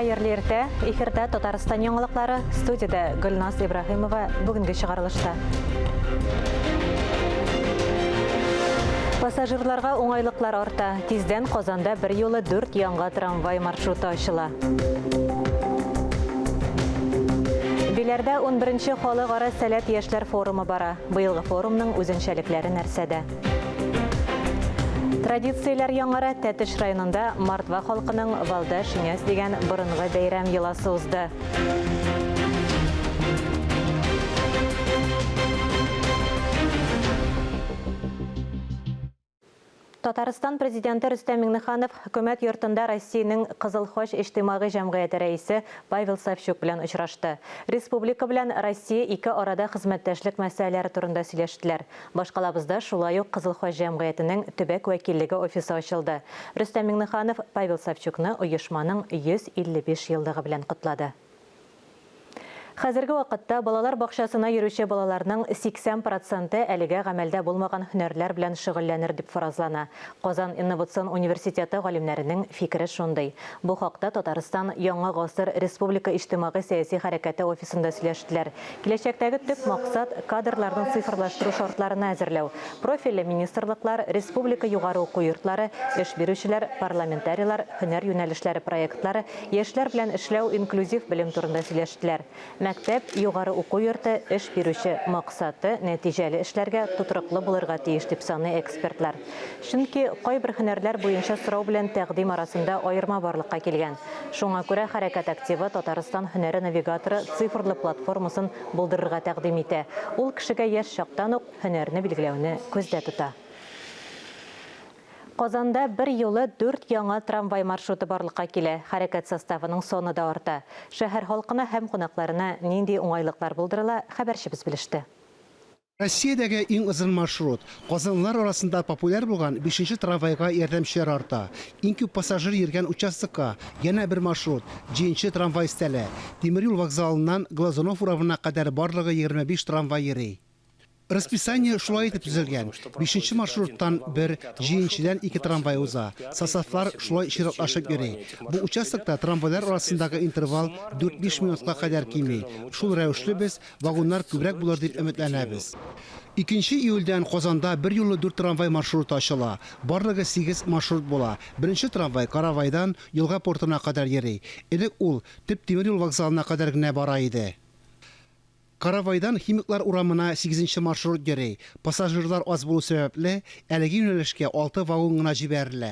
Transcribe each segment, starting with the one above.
Хәерле иртә. Эфирда Татарстан яңалыклары. Студиядә Гөлназ Ибраһимова бүгенге чыгарылышта. Пассажирларга уңайлыклар арта. Тиздән Казанда бер юлы дүрт яңа трамвай маршруты ачыла. Биләрдә 11 халыкара Сәләт яшьләр форумы бара. Быелгы форумның үзенчәлекләре нәрсәдә? Традицияләр яңара Тәтеш районында мордва халкының Валда Шиняс дигән борынгы бәйрәм йоласы узды. Татарстан Президенты Рөстәм Миңнеханов Хөкүмәт йортында Россиянең Кызыл Хач иҗтимагый җәмгыяте рәисе Павел Савчук белән очрашты. Республика белән Россия ике арада хезмәттәшлек мәсьәләләре турында сөйләштеләр. Башкалабызда шулай ук Кызыл Хач җәмгыятенең төбәк вәкиллеге офисы ачылды. Рөстәм Миңнеханов Павел Савчукны оешманың 155 еллыгы белән котлады. Хәзерге вакытта балалар бакчасына йөрүче балаларның 80 проценты әлегә гамәлдә булмаган һөнәрләр белән шөгыльләнер дип фаразлана. Казан инновацион университеты галимнәренең фикере шундый. Бу хакта Татарстан Яңа гасыр республика иҗтимагый-сәяси хәрәкәте офисында сөйләштеләр. Киләчәктәге төп максат, кадрларны цифрлаштыру шартларына әзерләү. Профильле министрлыклар, республика югары уку йортлары, эш бирүчеләр, парламентарийлар, һөнәр юнәлешләре проектлары, яшьләр белән эшләү, инклюзив белем турында сөйләштеләр. Мәктәп, югары уку йорты, эш бирүче максаты, нәтиҗәле эшләргә тотрыклы булырга тиеш, дип саный экспертлар. Чөнки кайбер һөнәрләр буенча сорау белән тәкъдим арасында аерма барлыкка килгән. Шуңа күрә хәрәкәт активы Татарстан һөнәре навигаторы цифрлы платформасын булдырырга тәкъдим итә. Ул кешегә яшь чактан ук һөнәрне билгеләүне күздә тота. Казанда бер юлы дүрт яңа трамвай маршруты барлыкка килә, хәрәкәт составының саны да арта. Шәһәр халкына һәм кунакларына нинди уңайлыклар булдырыла, хәбәрчебез белеште. Россиядәге иң озын маршрут. Казанлылар арасында популяр булган бишенче трамвайга ярдәмчеләр арта. Иң күп пассажир йөргән участокка янә бер маршрут, җиденче трамвай өстәлә. Тимер юл вокзалыннан Глазунов урамына кадәр барлыгы 25 трамвай йөри. Расписание шулай итеп төзелгән, бишенче маршруттан, бер, җиденчедән ике трамвай уза. Составлар шулай чиратлашып йөри. Бу участокта трамвайлар арасындагы интервал дүрт-биш минутка кадәр кими. Шул рәвешле без вагоннар күбрәк булыр дип өметләнәбез. Икенче июльдән Казанда берьюлы дүрт трамвай маршруты ачыла. Барлыгы сигез маршрут була. Беренче трамвай Каравайдан Елга портына кадәр йөри. Элек ул төп тимер юл вокзалына кадәр генә бара иде. Каравайдан Химиклар урамына сигезенче маршрут йөри. Пассажирлар аз булу сәбәпле, әлеге юнәлешкә алты вагон гына җибәрелә.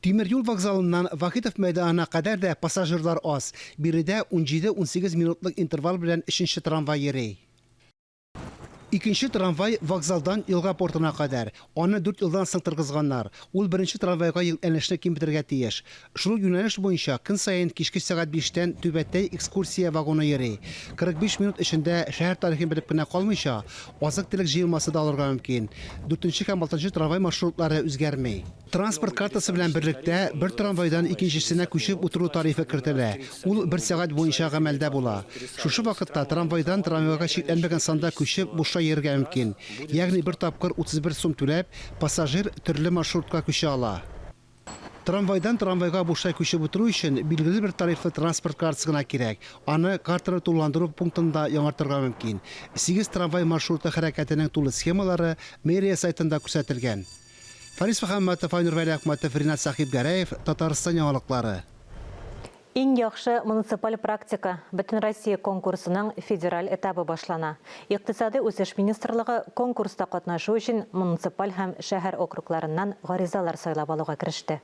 Тимер юл вокзалыннан Вахитов мәйданына кадәр дә пассажирлар аз, биредә унҗиде-унсигез минутлык интервал белән өченче трамвай йөри. Икенче трамвай вокзалдан елга портына кадәр. Аны дүрт елдан соң торгызганнар. Ул беренче трамвайга йөкләнешне киметергә тиеш. Шул ук юнәлеш буенча көн саен кичке сәгать биштән Түбәтәй экскурсия вагоны йөри. 45 минут эчендә шәһәр тарихын белеп кенә калмыйча, азык-төлек җыелмасы да алырга мөмкин. Дүртенче һәм алтынчы трамвай маршрутлары үзгәрми. Транспорт картасы белән берлектә бер трамвайдан икенчесенә күчеп утыру тарифы кертелә, ул бер сәгать буенча гамәлдә була. Шушы вакытта трамвайдан трамвайга чикләнмәгән санда күчеп бушлай йөрергә мөмкин. Ягъни бер тапкыр 31 сум түләп, пассажир төрле маршрутка күчә ала. Трамвайдан трамвайга бушлай күчеп утыру өчен билгеле бер тарифлы транспорт картасы гына кирәк. Аны картаны тулыландыру пунктында яңартырга мөмкин. Сигез трамвай маршруты хәрәкәтенең тулы схемалары мэрия сайтында күрсәтелгән. Фарис Мөхәммәтов, Айнур Вәлиәхмәтов, Ринат Сәхибгәрәев, Татарстан яңалыклары. Иң яхшы муниципаль практика Бөтенроссия конкурсының федераль этабы башлана. Икътисадый үсеш министрлыгы конкурста катнашу өчен муниципаль һәм шәһәр округларыннан гаризалар сайлап алуга кереште.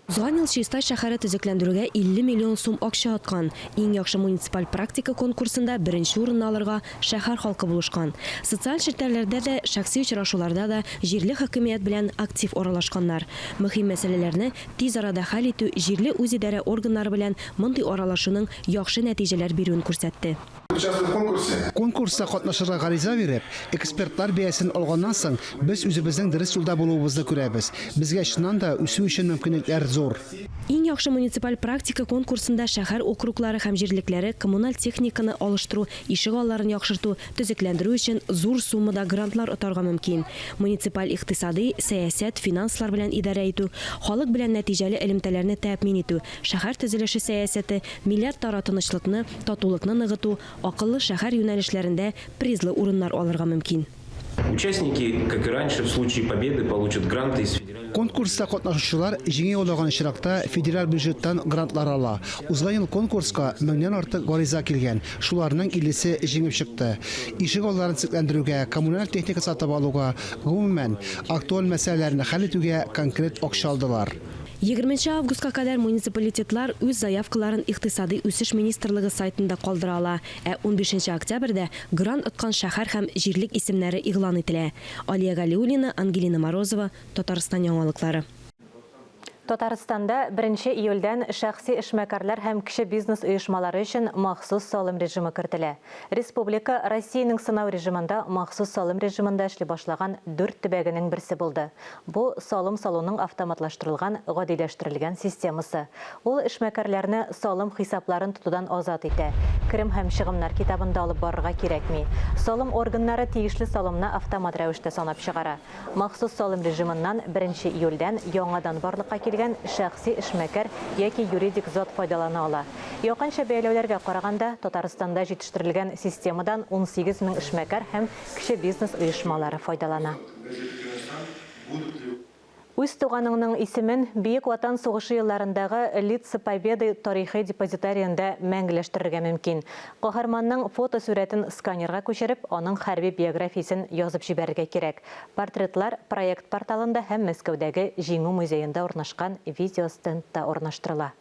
Узган ел Чистай шәһәре төзекләндерүгә 50 миллион сум акча откан. Иң яхшы муниципаль практика конкурсында беренче урынны алырга шәһәр халкы булышкан. Социаль челтәрләрдә дә, шәхси очрашуларда да җирле хакимият белән актив аралашканнар. Мөһим мәсьәләләрне Тиз арада хәл итү җирле үзидарә органнары белән мондый аралашуның яхшы нәтиҗәләр бирүен күрсәтте. Участвуя в конкурсе. Конкурста катнашырга гариза биреп, экспертлар бәясен алганнан соң, без үзебезнең дөрес юлда булуыбызны күрәбез. Безгә чыннан да үсү өчен мөмкинлекләр зур. Иң яхшы муниципаль практика конкурсында шәһәр округлары һәм җирлекләре коммуналь техниканы алыштыру, ишегалларын яхшырту, төзекләндерү өчен зур суммада грантлар отарга мөмкин. Муниципаль икътисадый сәясәт, финанслар белән идарә итү, халык белән нәтиҗәле элемтәләрне тәэмин итү, шәһәр төзелеше сәясәте, милләтара тынычлыкны, татулыкны ныгыту, акыллы шәһәр юнәлешләрендә призлы урыннар алырга мөмкин. Участники, как и раньше, в случае победы получат гранты из федерального Конкурста катнашучылар җиңү яулаган очракта федераль бюджеттан грантлар ала. Узган ел конкурска меңнән артык гариза килгән, шуларның иллесе җиңеп чыкты. Ишек алларын төзекләндерүгә, коммуналь техника сатып алуга, гомумән, актуаль мәсьәләләрне хәл итүгә конкрет акча алдылар. Егерменче августка кадәр муниципалитетлар үз заявкаларын Икътисадый үсеш министрлыгы сайтында калдыра ала, ә унбишенче октябрьдә грант откан шәһәр һәм җирлек исемнәре игълан ителә. Алия Галиуллина, Ангелина Морозова, Татарстан яңалыклары. Татарстанда беренче июльдән шәхси эшмәкәрләр һәм кече бизнес оешмалары өчен махсус салым режимы кертелә. Республика Россиянең сынау режимында махсус салым режимында эшли башлаган дүрт төбәгенең берсе булды. Бу, салым салуның автоматлаштырылган, гадиләштерелгән системасы. Ул эшмәкәрләрне салым хисапларын тотудан азат итә. Керем һәм чыгымнар китабын да алып барырга кирәкми. Салым органнары тиешле салымны автомат рәвештә санап чыгара. Махсус салым режимыннан беренче июльдән яңадан барлыкка килгән шәхси эшмәкәр яки юридик зат файдалана ала. Якынча бәяләүләргә караганда, Татарстанда җитештерелгән системадан 18 мең эшмәкәр һәм кече бизнес оешмалары файдалана. Үз туганыңның исемен Бөек Ватан сугышы елларындагы Лица Победы тарихи депозитариенда мәңгеләштерергә мөмкин. Каһарманның фотосурәтен сканерга күчереп, аның хәрби биографиясен язып җибәрергә кирәк. Портретлар проект порталында һәм Мәскәүдәге Җиңү музеенда урнашкан видеостендта урнаштырыла.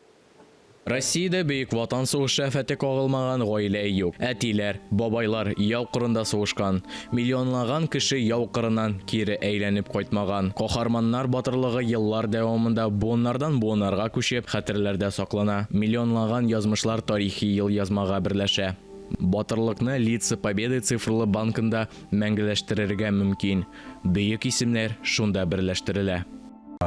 Россиядә Бөек Ватан сугышы афәте кагылмаган гаилә юк. Әтиләр, бабайлар яу кырында сугышкан. Миллионлаган кеше яу кырыннан кире әйләнеп кайтмаган. Каһарманнар батырлыгы еллар дәвамында буыннардан буыннарга күчеп, хәтерләрдә саклана. Миллионлаган язмышлар тарихи елъязмага берләшә. Батырлыкны Лица Победы цифрлы банкында мәңгеләштерергә мөмкин. Бөек исемнәр шунда берләштерелә.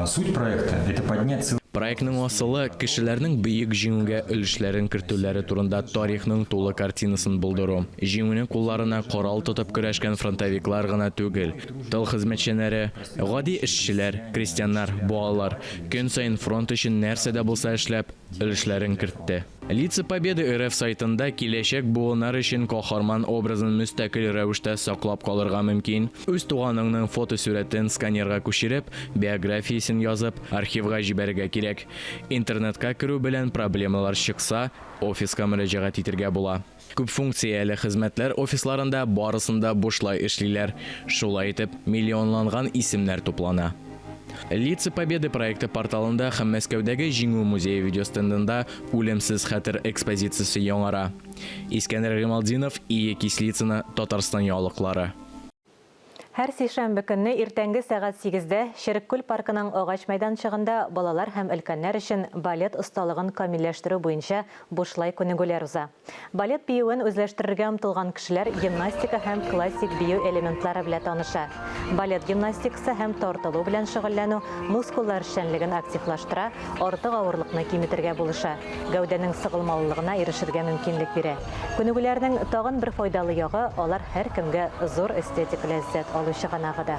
Суть проекта, это поднять Проектның асылы, кешеләрнең Бөек Җиңүгә өлешләрен кертүләре турында тарихның тулы картинасын булдыру. Җиңүне кулларына корал тотып көрәшкән фронтовиклар гына түгел, тыл хезмәтчәннәре, гади эшчеләр, крестьяннар, балалар, көн саен фронт өчен нәрсә дә булса эшләп, өлешләрен кертте. Лица Победы РФ сайтында киләчәк буыннар өчен каһарман образын мөстәкыйль рәвештә саклап калырга мөмкин. Үз туганыңның фотосурәтен сканерга күчереп, биографиясен язып, архивга җибәрергә кирәк. Интернетка керү белән проблемалар чыкса, офиска мөрәҗәгать итергә була. Күпфункцияле хезмәтләр офисларында барысын да бушлай эшлиләр. Шулай итеп, миллионланган исемнәр туплана. Лица Победы проекты порталында һәм Мәскәүдәге Җиңү музее видеостендында Үлемсез хәтер экспозициясе яңара. Искәндәр Гыймалтдинов, Ия Кислицына, Татарстан яңалыклары. Һәр сишәмбе көнне иртәнге сәгать сигездә Череккүл паркының агач мәйданчыгында балалар һәм өлкәннәр өчен балет осталыгын камилләштерү буенча бушлай күнегүләр уза. Балет биюен үзләштерергә омтылган кешеләр гимнастика һәм классик бию элементлары белә таныша. Балет гимнастикасы һәм тартылу белән шөгыльләнү мускуллар эшчәнлеген активлаштыра, артык авырлыкны киметергә булыша. Гәүдәнең сыгылмалылыгына ирешергә мөмкинлек бирә. Күнегүләрнең тагын бер файдалы ягы, алар һәркемгә зур эстетик ләззәт алу чыганагы да.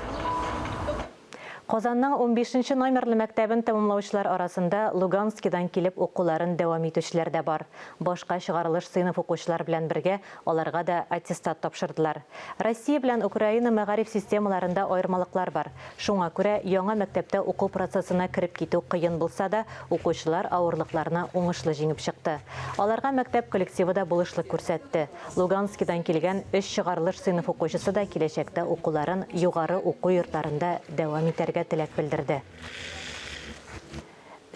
Казанның унбишенче номерлы мәктәбен тәмамлаучылар арасында Луганскидан килеп укуларын дәвам итүчеләр дә бар. Башка чыгарылыш сыйныф укучылар белән бергә аларга да аттестат тапшырдылар. Россия белән Украина мәгариф системаларында аермалыклар бар. Шуңа күрә яңа мәктәптә уку процессына кереп китү кыен булса да, укучылар авырлыкларны уңышлы җиңеп чыкты. Аларга мәктәп коллективы да булышлык күрсәтте. Луганскидан килгән өч чыгарылыш сыйныф укучысы да киләчәктә укуларын югары уку йортларында дәвам итәргә теләк белдерде.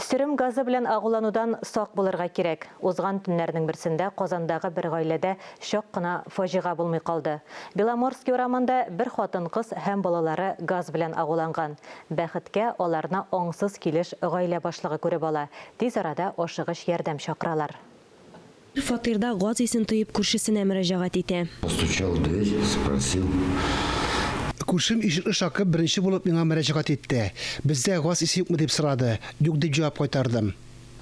Сөрем газы белән агуланудан сак булырга кирәк. Узган төннәрнең берсендә Казандагы бер гаиләдә чак кына фаҗига булмый калды. Беломорский урамында бер хатын-кыз һәм балалары газ белән агуланган. Бәхеткә, аларны аңсыз килеш гаилә башлыгы күреп ала. Тиз арада ашыгыч ярдәм чакыралар. Ир фатирда газ исен тоеп күршесенә мөрәҗәгать итә. Постучал в дверь, спросил. Күршем ишекне шакып беренче булып миңа мөрәҗәгать итте. Бездә газ исе юкмы дип сорады. Юк дип җавап кайтардым.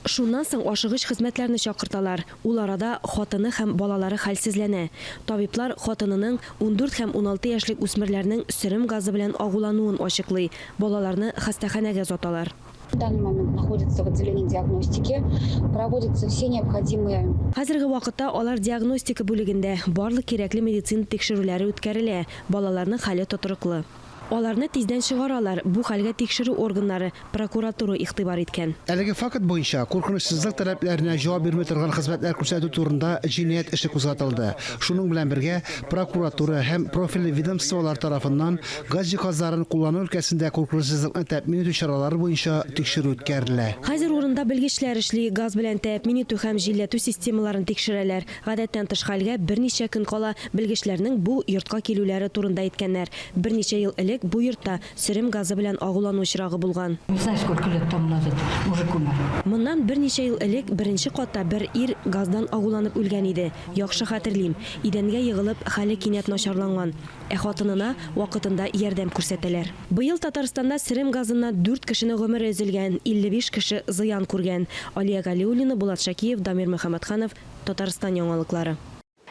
Шуннан соң ашыгыч хезмәтләрне чакырталар. Ул арада хатыны һәм балалары хәлсезләнә. Табиблар хатынының, 14 һәм 16 яшьлек үсмерләрнең сөрем газы белән агулануын ачыклый. Балаларны хастаханәгә озаталар. В данный момент находится в отделении диагностики. Проводятся все необходимые. Хәзерге вакытта алар диагностика бүлегендә, барлык кирәкле медицина тикшерүләре үткәрелә, балаларның хәле тотрыклы. Аларны тиздән чыгаралар, бу хәлгә тикшерү органнары, прокуратура игътибар иткән. Әлеге факт буенча куркынычсызлык таләпләренә җавап бирми торган хезмәтләр күрсәтү турында җинаять эше кузгатылды. Шуның белән бергә, прокуратура һәм профильле ведомстволар тарафыннан Газ җиһазларын куллану өлкәсендә куркынычсызлыкны тәэмин итү чаралары буенча тикшерү үткәрелә. Хәзер урында белгечләр эшли, газ белән тәэмин итү һәм җилләтү системаларын тикшерәләр. Гадәттән тыш хәлгә берничә көн кала белгечләрнең бу йортка килүләре турында әйткәннәр. Берничә ел элек бу йортта сөрем газы белән агулану очрагы булган. Не знаю, сколько лет тому назад мужик умер. Моннан берничә ел элек беренче катта бер ир газдан агуланып үлгән иде. Яхшы хәтерлим. Идәнгә егылып, хәле кинәт начарланган. Ә хатынына вакытында ярдәм күрсәтәләр. Быел Татарстанда сөрем газыннан дүрт кешенең гомере өзелгән, 55 кеше зыян күргән. Алия Галиуллина, Булат Шакиев, Дамир Мөхәммәтханов, Татарстан яңалыклары.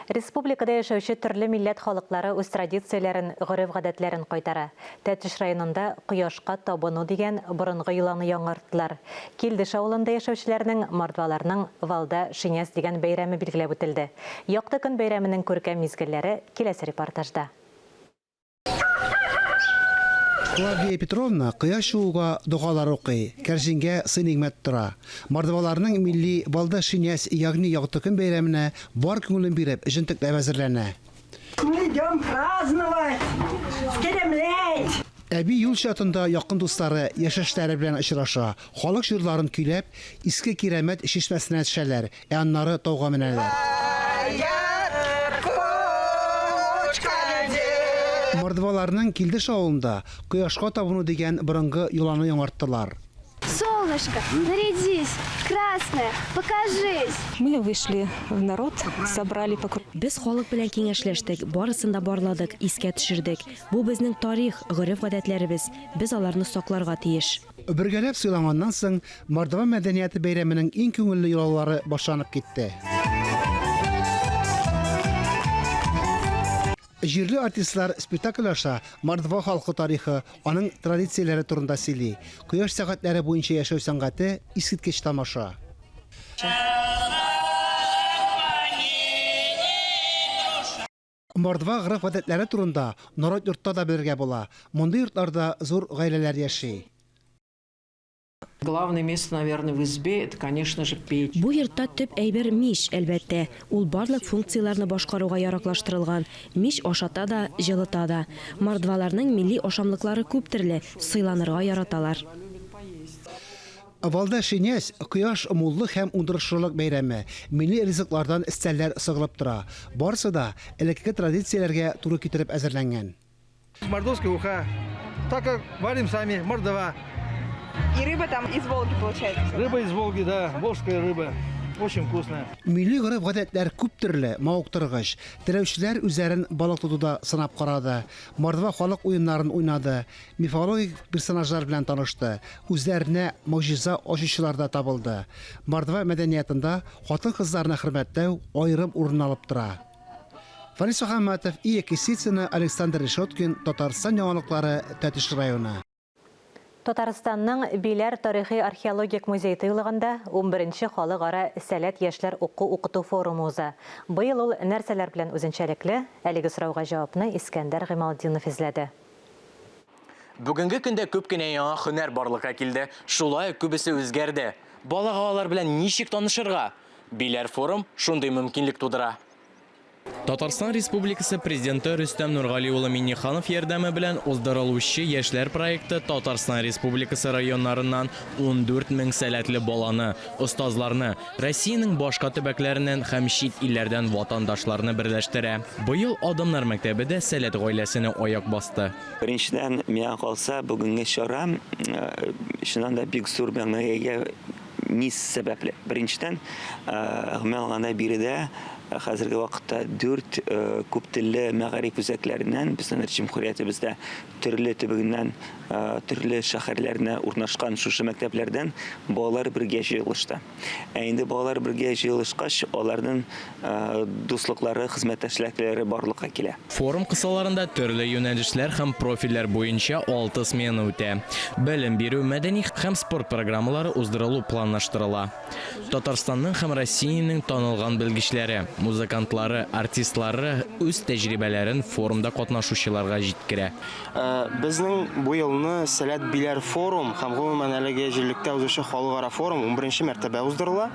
Республикада яшәүче төрле милләт халыклары үз традицияләрен, гореф-гадәтләрен кайтара. Тәтеш районында Кояшка табыну дигән борынгы йоланы яңарттылар. Килдеш авылында яшәүчеләрнең, мордваларның Валда Шиняс дигән бәйрәме билгеләп үтелде. Якты көн бәйрәменең күркәм мизгелләре киләсе репортажда. Клавдия Петровна кояш чыгуга догалар укый, кәрҗингә сый-нигъмәт тора. Мордваларның милли Валда Шиняс, ягъни Якты көн бәйрәменә бар күңелен биреп, җентекләп әзерләнә. Мы идем праздновать, скеремлять! Әби юл чатында якын дуслары, яшәшләре белән очраша, халык җырларын көйләп, Иске Кирәмәт чишмәсенә төшәләр, ә аннары тауга менәләр. Мордваларның Килдеш авылында Кояшка табыну дигән борынгы йоланы яңарттылар. Солнышко, нарядись, красная, покажись! Мы вышли в народ, собрали по Без халык белән киңәшләштек, барысын да барладык, искә төшердек. Бу безнең тарих, гореф-гадәтләребез, без аларны сакларга тиеш. Бергәләп сыйланганнан соң, Мордва мәдәнияте бәйрәменең иң күңелле йолалары башланып китте. Җирле артистлар спектакль аша мордва халкы тарихы, аның традицияләре турында сөйли. Кояш сәгатьләре буенча яшәү сәнгате, искиткеч тамаша. Мордва гореф-гадәтләре турында Нарат йортта да белергә була. Мондый йортларда зур гаиләләр яши. Главное место, наверное, в избе, это, конечно же, печь. Бу йортта төп әйбер мич, әлбәттә. Ул барлык функцияләрне башкаруга яраклаштырылган. Мич ашата да, җылыта да. Мордваларның милли ашамлыклары күп төрле, сыйланырга яраталар. Валда Шинясь, кояш, муллык һәм уңдырышлылык бәйрәме. Милли ризыклардан өстәлләр сыгылып тора. Барысы да элеккеге традицияләргә туры китереп әзерләнгән. Мордовская уха. Так как варим сами, мордова. И рыба там из Волги получается? Рыба из Волги, да, волжская рыба. Очень вкусная. Милли гореф-гадәтләр күп төрле, мавыктыргыч. Теләүчеләр үзләрен балык тотуда сынап карады. Мордва халык уеннарын уйнады. Мифологик персонажлар белән танышты, үзләренә могҗиза ачучылар да табылды. Мордва мәдәниятында хатын-кызларны хөрмәтләү аерым урын алып тора. Фанис Мөхәммәтов, Ия Кисицына, Александр Решеткин, Татарстан яңалыклары, Тәтеш районы. Татарстанның Биләр тарихи-археологик музей-тыюлыгында унберенче халыкара Сәләт яшьләр уку-укыту форумы уза. Быел ул нәрсәләр белән үзенчәлекле? Әлеге сорауга җавапны Искәндәр Гыймалтдинов эзләде. Бүгенге көндә күп кенә яңа һөнәр барлыкка килде. Шулай ук күбесе үзгәрде. Балага алар белән ничек танышырга? Биләр форум шундый мөмкинлек тудыра. Татарстан Республикасы Президенты Рөстәм Нургали улы Миңнеханов ярдәме белән уздырылучы Яшьләр проекты Татарстан Республикасы районнарыннан 14 мең сәләтле баланы, остазларны, Россиянең башка төбәкләреннән һәм чит илләрдән ватандашларны берләштерә. Быел Адымнар мәктәбе дә Сәләт гаиләсенә аяк басты. Беренчедән, миңа калса, бүгенге чара, чыннан да, бик зур мәгънәгә ия. Ни сәбәпле? Беренчедән, гомумән алганда биредә хәзерге вакытта 4 күп телле мәгариф үзәкләреннән, безнең җөмһүриятебездә төрле төбегеннән, төрле шәһәрләренә урнашкан шушы мәктәпләрдән балалар бергә җыелышты. Ә инде балалар бергә җыелышкач, аларның дуслыклары, хезмәттәшлекләре барлыкка килә. Форум кысаларында төрле юнәлешләр һәм профильләр буенча алты смена үтә. Белем бирү, мәдәни һәм спорт программалары уздырылу планлаштырыла. Татарстанның һәм Россиянең танылган белгечләре, музыкантлары, артистлары үз тәҗрибәләрен форумда катнашучыларга җиткерә. Безнең бу елны Сәләт Биләр форум һәм гомумән әлеге җирлектә узучы халыкара форум унберенче мәртәбә уздырыла.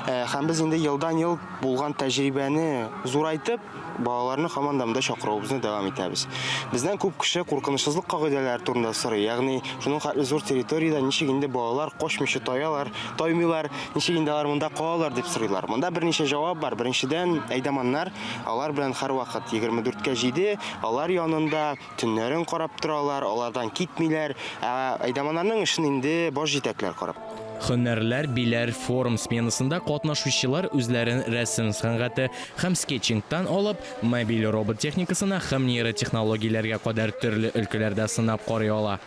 Һәм без инде елдан-ел булган тәҗрибәне зурайтып, Балаларны һаман да монда чакыруыбызны дәвам итәбез. Бездән күп кеше куркынычсызлык кагыйдәләре турында сорый. Ягъни, шуның хәтле зур территориядә ничек инде балалар качмыйча таялар, таймыйлар, ничек инде алар монда калалар дип сорыйлар. Монда берничә җавап бар. Беренчедән, әйдаманнар, алар белән һәрвакыт 24 кә 7, алар янында, төннәрен карап торалар, алардан китмиләр. Ә әйдаманнарның эшен инде баш җитәкләр карап. Һөнәрләр биләр форум сменасында катнашучылар үзләрен рәсем сәнгате һәм скетчингтан алып, мобиль робот техникасына һәм нейротехнологияләргә кадәр төрле өлкәләрдә сынап карый ала.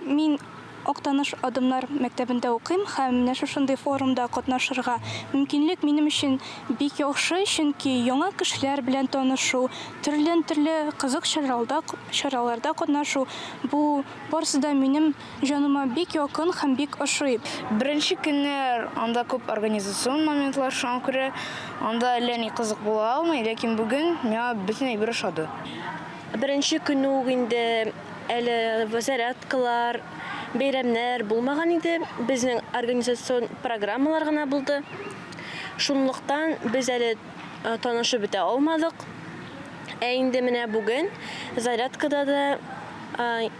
Мин Актаныш Адымнар мәктәбендә укыйм һәм менә шушындый форумда катнашырга мөмкинлек минем өчен бик яхшы, чөнки яңа кешеләр белән танышу, төрледән-төрле кызык чараларда катнашу, бу барысы да минем Җаныма бик якын һәм бик ошый. Беренче көннәр анда күп организацион моментлар, шуңа күрә анда әллә ни кызык була алмый, ләкин бүген миңа бөтен әйбер ошады. Беренче көнне үк инде әле зарядкалар, бәйрәмнәр булмаган иде, безнең организацион программалар гына булды. Шунлыктан без әле танышып бетә алмадык. Ә инде менә бүген зарядкада да,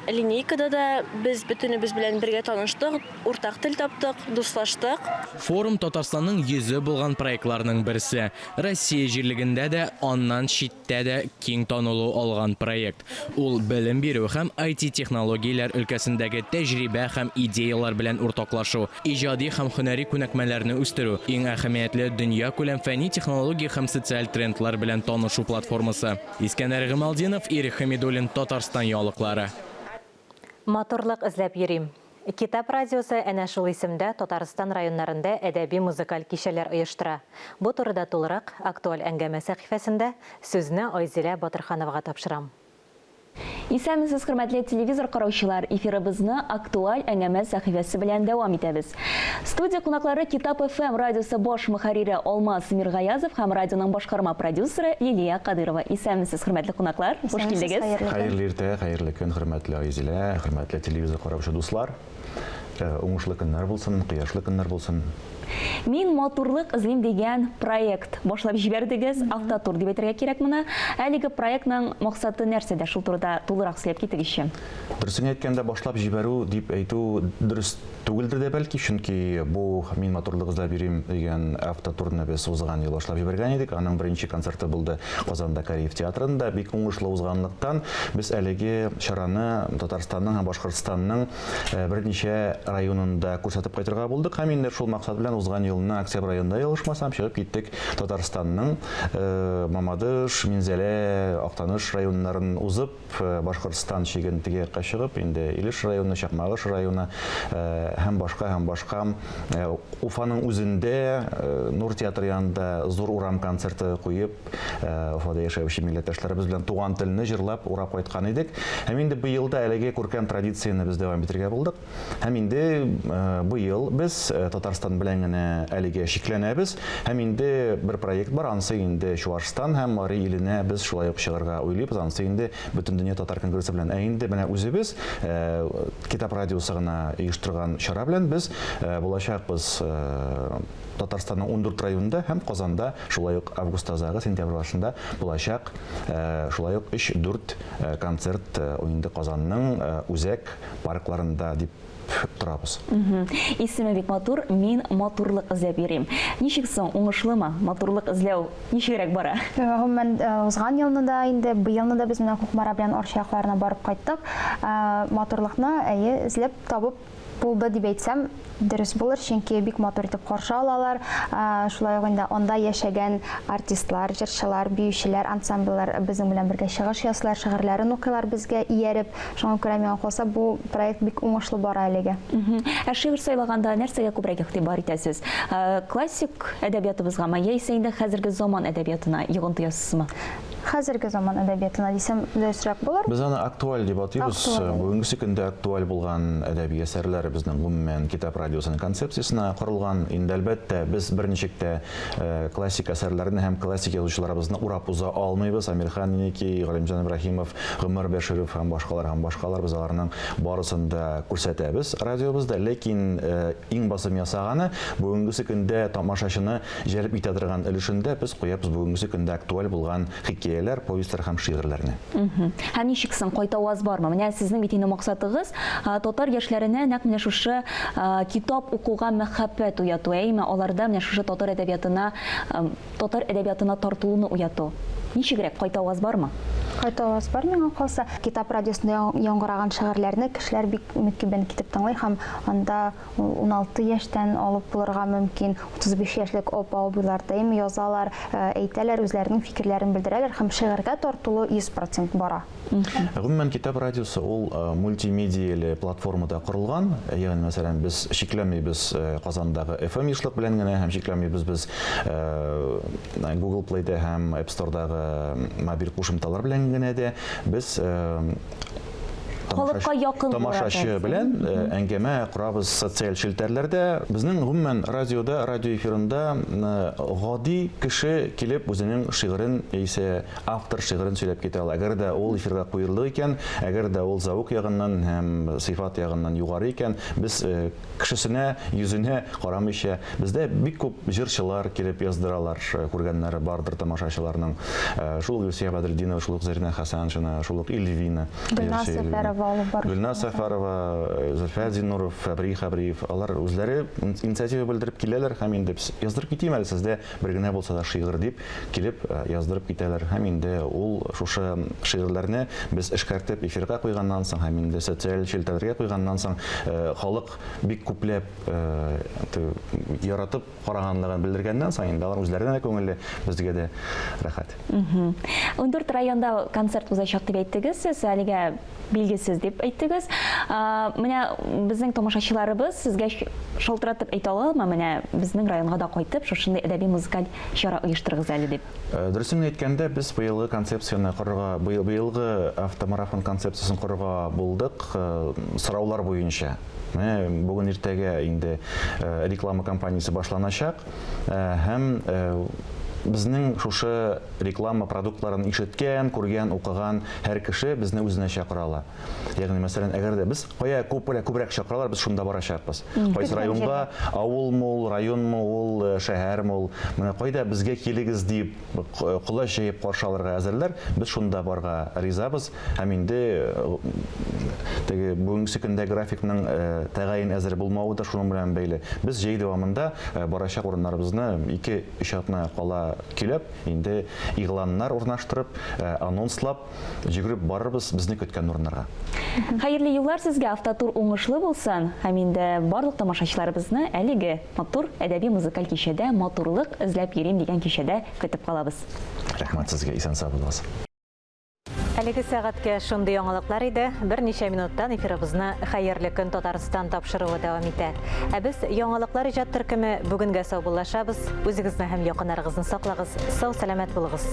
линейкада да без бөтенебез белән бергә таныштык, уртак тел таптык, дуслаштык. Форум Татарстанның йөзе булган проектларның берсе. Россия җирлегендә дә, аннан читтә дә киң танылу алган проект. Ул белем бирү һәм IT-технологияләр өлкәсендәге тәҗрибә һәм идеяләр белән уртаклашу, Иҗади һәм һөнәри күнекмәләрне үстерү, иң әһәмиятле дөньякүләм фәнни-технологик һәм социаль трендлар белән танышу платформасы. Искәндәр Гыймалтдинов, Ирек Хәмидуллин, Татарстан яңалыклары. Матурлык эзләп йөрим. Китап радиосы әнә шул исемдә Татарстан районнарында әдәби-музыкаль кичәләр оештыра. Бу турыда тулырак Актуаль әңгәмә сәхифәсендә сүзне Айзилә Батырхановага тапшырам. Исәнмесез, хөрмәтле телевизор караучылар! Эфирыбызны Актуаль әңгәмә сәхифәсе белән дәвам итәбез. Студия кунаклары Китап FM радиосы баш мөхәррире Алмаз Миргаязов һәм радионың башкарма продюсеры Лилия Кадырова. Исәнмесез, хөрмәтле кунаклар! Хуш килдегез! Хәерле иртә, хәерле көн, хөрмәтле Айзилә, хөрмәтле телевизор караучы дуслар! Уңышлы көннәр булсын, кояшлы көннәр булсын. Мин матурлык эзлим дигән проект башлап җибәрдегез, автотур дип әйтергә кирәк моны. Әлеге проектның максаты нәрсәдә? Шул турыда тулырак сөйләп китегезче. Дөресен әйткәндә, башлап җибәрү дип әйтү дөрес түгелдер дә бәлки, чөнки бу Мин матурлык эзләп йөрим дигән автотурны без узган ел башлап җибәргән идек. Аның беренче концерты булды Казанда Кариев театрында. Бик уңышлы узганлыктан, без әлеге чараны Татарстанның һәм Башкортстанның Берничә районында күрсәтеп кайтырга булдык һәм инде шул максат белән узган елны октябрь аенда, ялгышмасам, чыгып киттек Татарстанның Мамадыш, Минзәлә, Актаныш районнарын узып, Башкортстан чиген теге якка чыгып, инде Илеш районы, Чакмагыш районы һәм башка һәм башка. Уфаның үзендә Нур театры янында зур урам концерты куеп, Уфада яшәүче милләттәшләребез белән туган телне җырлап, урап кайткан идек. Һәм инде быел да әлеге күркәм традицияне без дәвам итәргә булдык. Һәм инде быел без Татарстан белән генә әлегә чикләнәбез. Һәм инде бер проект бар, анысы инде Чуашстан һәм Мари иленә без шулай ук чыгарга уйлыйбыз. Анысы инде Бөтендөнья татар конгрессы белән. Ә инде менә үзебез Китап радиосы гына оештырган чара белән без булачакбыз Татарстанның 14 районында һәм Казанда шулай ук август азагы, сентябрь башында булачак шулай ук 3-4 концерт инде Казанның үзәк паркларында дип торабыз. Исеме бик матур, Мин матурлык эзләп йөрим. Ничек соң, уңышлымы? Матурлык эзләү ничегрәк бара? Гомумән, узган елны да инде, быелны да без менә Кукмара белән Арча якларына барып кайттык. Матурлыкны, әйе, эзләп табып. булды дип әйтсәм, дөрес булыр, чөнки бик матур итеп каршы алалар. Шулай ук инде анда яшәгән артистлар, җырчылар, биючеләр, ансамбльләр безнең белән бергә чыгыш ясыйлар, шигырьләрен укыйлар безгә ияреп. Шуңа күрә миңа калса, бу проект бик уңышлы бара әлегә. Ә шигырь сайлаганда нәрсәгә күбрәк игътибар итәсез? Классик әдәбиятыбызгамы, яисә инде хәзерге заман әдәбиятына йогынты ясыйсызмы? Хәзерге заман әдәбиятына дисәм, дөресрәк булыр. Без аны актуаль дип атыйбыз. Бүгенгесе көндә актуаль булган әдәби әсәрләр безнең гомумән Китап радиосының концепциясенә корылган. Инде, әлбәттә, без берничек тә классик әсәрләрне һәм классик язучыларыбызны урап уза алмыйбыз. Әмирхан Еники, Галимҗан Ибраһимов, Гомәр Бәширов һәм башкалар һәм башкалар без аларның барысын да күрсәтәбез радиобызда. Ләкин иң басым ясаганы бүгенгесе көндә тамашачыны Җәлеп итә торган өлешендә без куябыз бүгенгесе көндә актуаль булган хикәяләр, повестьлар һәм шигырьләрне. Һәм ничек соң, кайтаваз бармы? Менә сезнең бит инде максатыгыз, татар яшьләренә нәкъ менә шушы китап укуга мәхәббәт уяту, әйеме? Аларда менә шушы татар әдәбиятына, татар әдәбиятына тартылуны уяту. Ничегрәк, кайтаваз бармы? Кайтаваз бар, миңа калса. Китап радиосында яңгыраган шигырьләрне кешеләр бик мөкиббән китеп тыңлый һәм анда Ул 16 яшьтән алып булырга мөмкин, 35 яшьлек апа-абыйлар даими язалар, әйтәләр, үзләренең фикерләрен белдерәләр һәм шигырьгә тартылу 100 процент бара. Гомумән, Китап радиосы ул мультимедияле платформада корылган. Ягъни, мәсәлән, без чикләмибез Казандагы FM ешлык белән генә һәм чикләмибез без Google Play-дә һәм App Store-дагы мобиль кушымталар белән генә дә. Без Халыкка якын тамашачы белән э, әңгәмә корабыз социаль челтәрләрдә. Безнең гомумән радиода, радио эфирында э, гади кеше килеп үзенең шигырен яисә автор шигырен сөйләп китә ала. Әгәр дә ул эфирга куелды икән, әгәр дә ул зәвык ягыннан һәм сыйфат ягыннан югары икән, без э, Кешесенә, йөзенә карамыйча, бездә бик күп җырчылар килеп яздыралар, күргәннәре бардыр тамашачыларның. Шул ук Илсөя Бәдретдинова, шул ук Зәринә Хәсәншина, шул ук Ильвина. Гөлназ Сәфәрова алып баручы. Гөлназ Сәфәрова, Зөлфәт Зиннуров, Фәбри Хәбриев, алар үзләре инициатива белдереп киләләр һәм инде яздырып китим әле сездә бер генә булса да шигырь дип килеп яздырып китәләр. Һәм инде ул шушы шигырьләрне без эшкәртеп эфирга куйганнан соң һәм инде социаль челтәрләргә куйганнан соң халык бик күпләп яратып караганлыгын белдергәннән соң инде алар үзләренә дә күңелле, безгә дә рәхәт. 14 районда концерт узачак дип әйттегез сез, әлегә билгесез дип әйттегез. Менә безнең тамашачыларыбыз сезгә шалтыратып әйтә аламы, менә безнең районга да кайтып, шушындый әдәби музыкаль чара оештырыгыз әле дип? Э, дөресен әйткәндә, без быелгы концепцияне корырга, быелгы автомарафон концепциясен корырга булдык э, сораулар буенча. Менә бүген иртәгә инде э, реклама кампаниясе башланачак һәм безнең шушы реклама продуктларын ишеткән, күргән, укыган һәр кеше безне үзенә чакыра ала. Ягъни, мәсәлән, әгәр дә без кая күбрәк, күбрәк чакыралар, без шунда барачакбыз. Кайсы районга, авылмы ул, районмы ул, э, шәһәрме ул, менә кайда безгә килегез дип э, колач җәеп каршы алырга әзерләр, без шунда барга ризабыз. Һәм инде э, теге бүгенге көндә графикның тәгаен әзер булмавы да шуның белән бәйле. Без җәй дәвамында барачак урыннарыбызны 2-3 атна кала көйләп, Инде игъланнар урнаштырып, анонслап, йөгереп барырбыз безне көткән урыннарга. Хәерле юллар сезгә, автотур уңышлы булсын һәм инде барлык тамашачыларыбызны әлеге матур әдәби-музыкаль кичәдә Матурлык эзләп йөрим дигән кичәдә көтеп калабыз. Рәхмәт сезгә, исән-сау булыгыз. Әлеге сәгатькә шундый яңалыклар иде. Берничә минуттан эфирыбызны Хәерле көн Татарстан тапшыруы дәвам итә. Ә без яңалыклар иҗат төркеме бүгенгә саубуллашабыз. Үзегезне һәм якыннарыгызны саклагыз. Сау-сәламәт булыгыз.